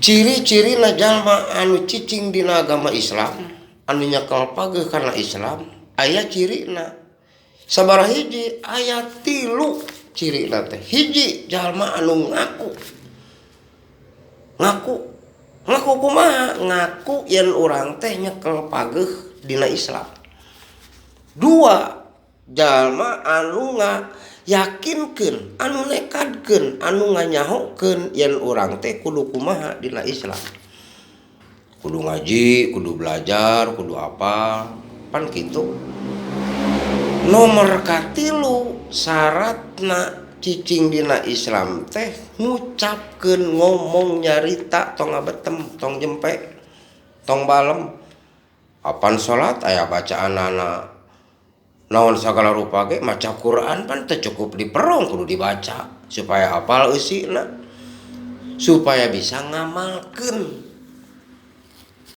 Ciri-cirina jalma anu cicing dina agama Islam, anu nyekel pageuh kana Islam, aya cirina. Sabaraha hiji? Aya tilu cirina teh. Hiji, jalma anu ngaku. Ngaku. Ngaku kumaha? Ngaku yen urang teh nyekel pageuh dina Islam. Dua, jalma anu ngayakinkeun, anu nekadkeun, anu nganyahokeun yen urang teh kudu kumaha dina Islam. Kudu ngaji, kudu belajar, kudu apa, pan kitu. Nomor katilu, syaratna cicing dina Islam teh ngucapkeun, ngomong, nyarita, tong ngabetem, tong jempe, tong balem. Apan salat aya bacaanana, naon sagala rupa ge, maca Quran pan teu cukup diperong, kudu dibaca supaya hafal eusina, supaya bisa ngamalkeun.